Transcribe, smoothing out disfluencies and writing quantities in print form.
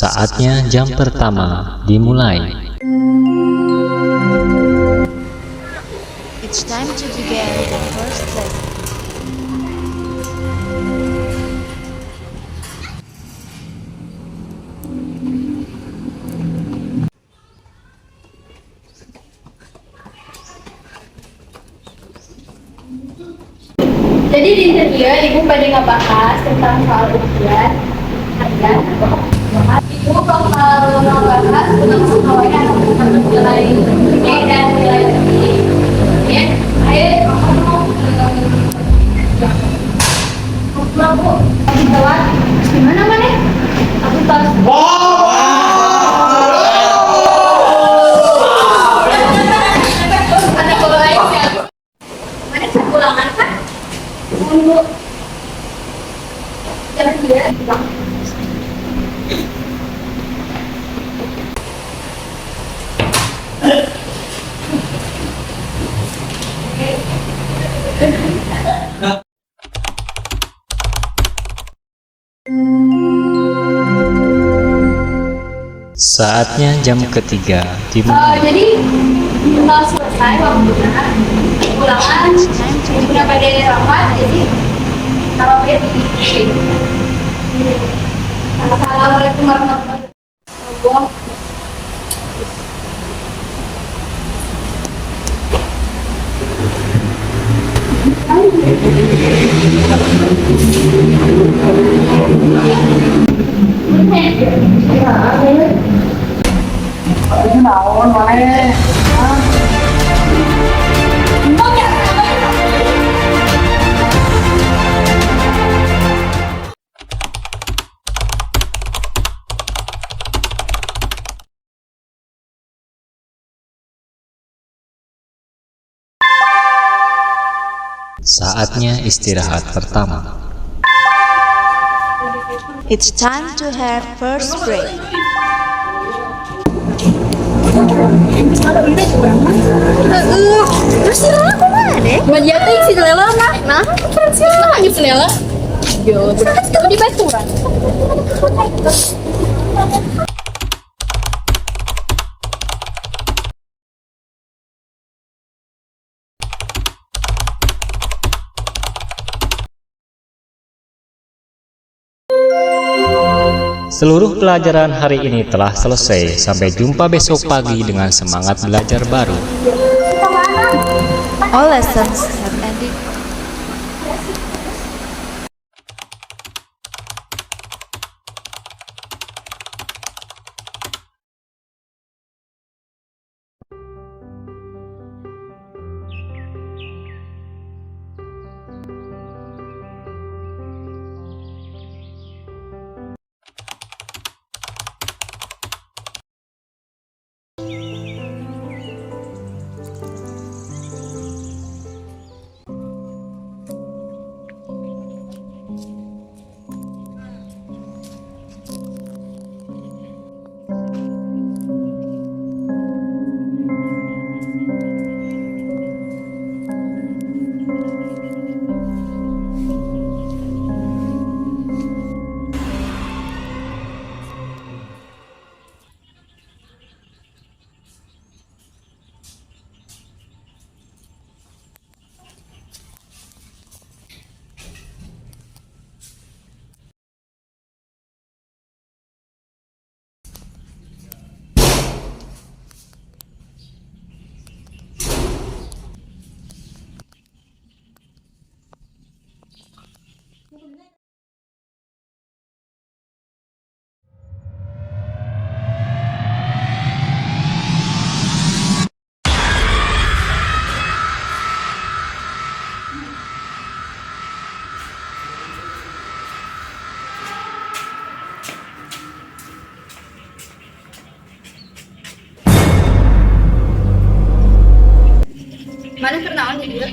Saatnya jam pertama dimulai. It's time to begin the first lesson. Jadi di dia ibu pada ngebahas tentang soal ujian harian. Ibu bakal ngebahas tentang sekolahnya tentang nilai E dan nilai tinggi. Ya, ayo aku mau pulang, Bu. Lagi telat. Gimana mana? Aku tas. Ada kalau lain ya. Mana ulangan kan? Tunggu. Jangan dia bilang. Saatnya jam ketiga dimulai. Jadi kalau selesai waktunya ulangan udah pada rapat, jadi kalau dia di. Assalamualaikum warahmatullahi wabarakatuh. Naon maneh? Saatnya istirahat pertama. It's time to have first break. Terus si Lela kemana deh? Mbak teh si Lela mah. Nah, kan si Lela si Lela. Yo, di baturan. Seluruh pelajaran hari ini telah selesai. Sampai jumpa besok pagi dengan semangat belajar baru. All lessons have ended. Mana kenalan di dia?